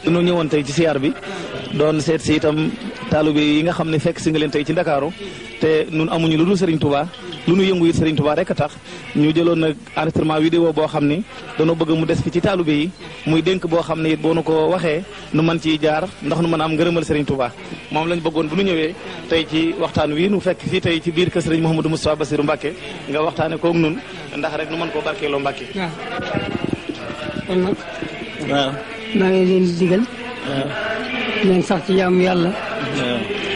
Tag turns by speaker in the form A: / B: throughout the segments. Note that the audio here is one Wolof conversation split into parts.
A: ñu ñëwoon tey ci siyaar bi doon seet si itam taalibe yi nga xam ne fekk si nga leen tey ci Ndakaaru te nun amuñu lu dul Serigne Touba lu nu yëngu it Serigne Touba rek a tax ñu jëloon nag enregistrement vidéo boo xam ni danoo bëgg mu des fi ci taalibe yi muy dénk boo xam ne it boo nu ko waxee nu mën ciy jaar ndax nu mën a am ngërëmal Serigne Touba moom lañ bëggoon bu nu ñëwee tey ci waxtaan wi nu fekk fii tey ci biir kër Serigne Mouhamadou Moustapha Bassirou Mbacké nga waxtaane koog nun ndax rek nu mën koo barkeeloo Mbacké.
B: kon nag
C: waaw
B: maa ngi leen di digal leen sax ci jaamu yàlla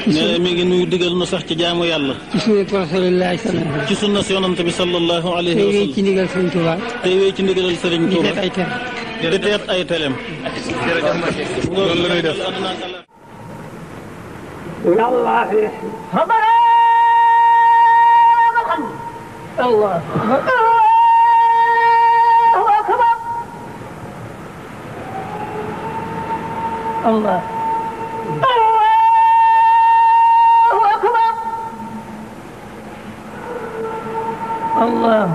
C: nee mi ngi nuyu digal nu sax ci jaamu yàlla
B: ci sunna Rasulullah sallallahu
C: ci sunna si yonante bi sallallahu alayhi wa
B: tey wéy
C: sallam
B: ci ndigal Sëriñ Tuubaa
C: tey wéy ci ndigalal Sëriñ
B: di
C: Tuuba
B: teet ay tere
C: di teet ay telem
A: jërëjëf Mbacké loolu la ñuy def
B: yàlla fi Allah Allah Allahu Akbar Allah